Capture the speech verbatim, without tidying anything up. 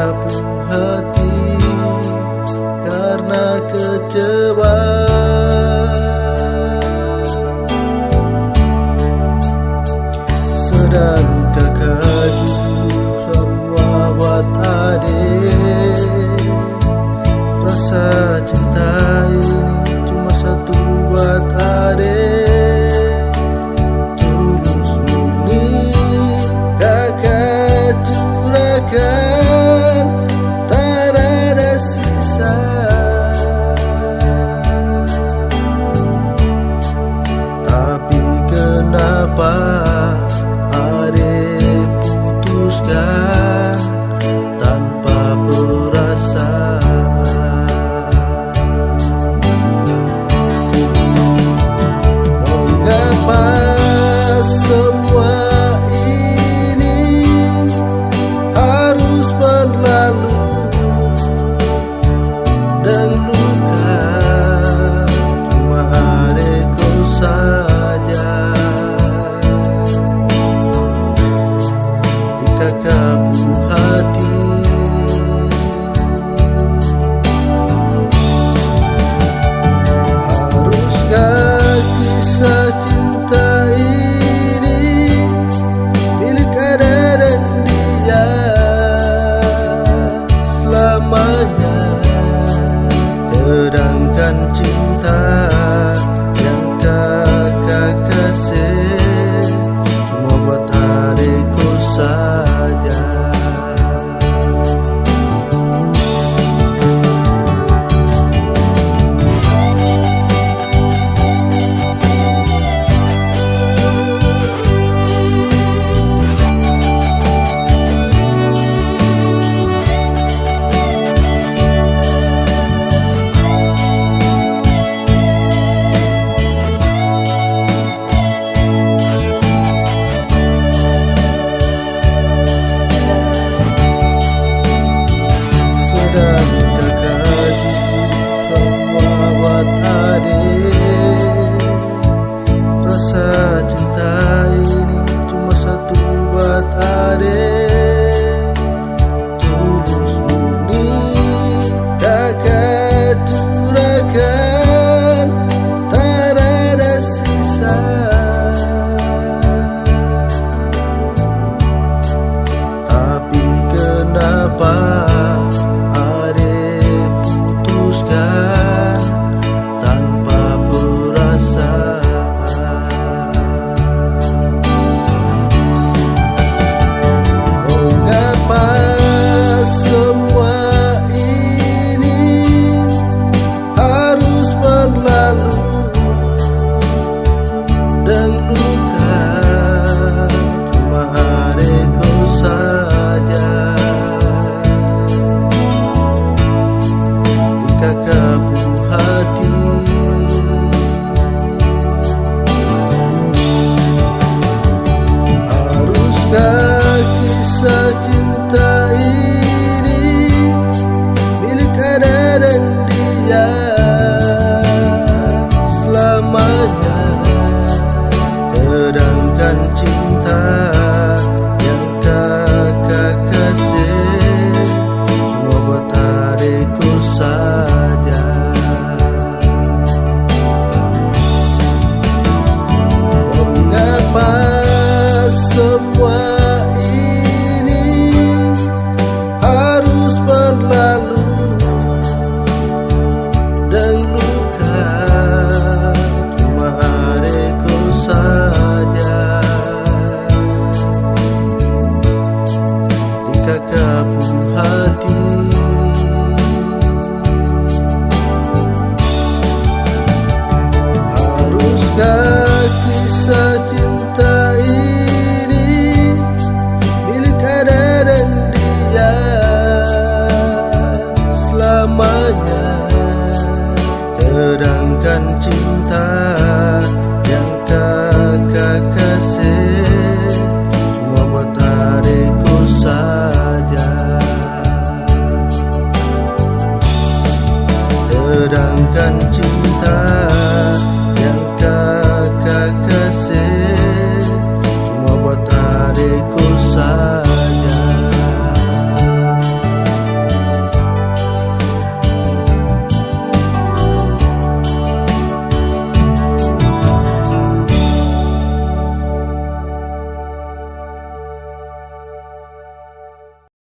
Kapuh hati karna kecewa. Sedang kakak ju semua buat adek. Rasa cinta ini cuma satu buat adek. Tulus murni kakak curahkan, tak ada sisa. Tapi kenapa adek putuskan tanpa perasaan? Mengapa semua ini harus berlalu? Dan luka cuma adek ko saja. Di kakapu hati. Haruskah kisah cinta ini milik adek dan dia selamanya? Sedangkan cinta yang kakak kasih cuma buat adek ko saja. Sedang kakak ju semua buat adek. Rasa cinta ini cuma satu buat adek. Tulus murni kakak curahkan, tak ada sisa. Tapi kenapa adek putuskan tanpa perasaan? Mengapa semua ini harus berlalu dan luka cuma adek ko saja. Di kakapu hati. Haruskah kisah cinta ini milik adek dan dia selamanya? Sedangkan cinta yang kakak kasih cuma buat adek ko saja. Mengapa semua ini harus berlalu dan luka cuma adek ko saja. Di kakapu hati.